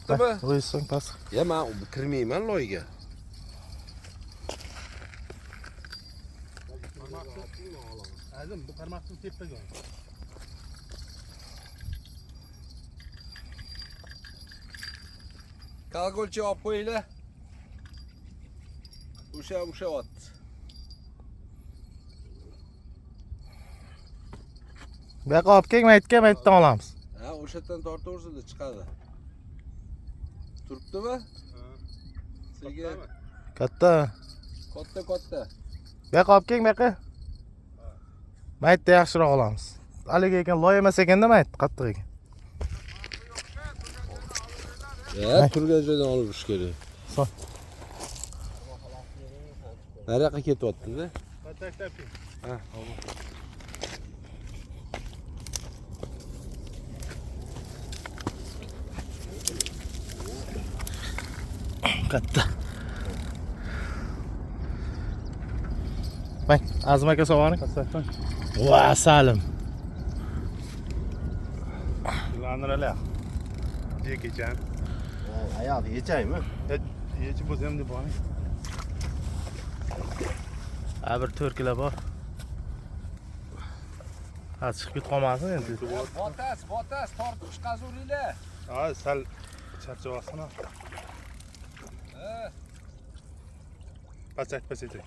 Turibdimi? Qo'ysin past. Ya men kirmayman loyga. Azim bu qarmoqni tepaga ol. Kolkolcha olib qo'yinglar. O'sha o'sha ot. Bu yoqqa olib keling, maytga maytdan olamiz. Ha, o'sha yerdan tortaversin chiqadi. Turibdimi? Sekin Katta. katta katta. Bu yoqqa olib keling, bu yoqqa. Maytda yaxshiroq olamiz. Haligi ekan loy emas ekanda mayt, qattiq ekan. Ya, turgan joydan olib yurish kerak. Sol. Nariyoqqa ketyapti-da. Patak taping. Ha, Katta. Bak, Azim aka savoring. Pasakdan. Va, Salim. Laniralar. Yekecan. Ayog'i yechaymi? Yechib bo'lsa ham deb boring. Ha, bir 4 kilo bor. Ha, chiqib ketib qolmasin endi. Botas, botas, tortib chiqazuringlar. Ha, sal charchayapsan. Ha. Pasak pasaytir.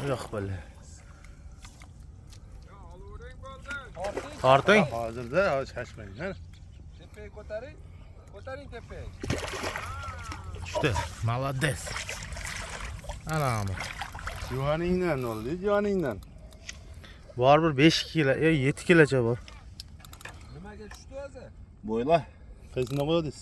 Yo'q bile. Torting. Torting. Hozirda hozir shashmang. Ha? Tepaga ko'taring. Ko'taring tepaga. Tushdi. Молодец. Ana bu. Yoningdan oldi, yoningdan. Bor bir 5 kilo, 7 kilocha bor. Nimaga tushdi o'zi? Bo'yla. Qaysini qo'ydingiz?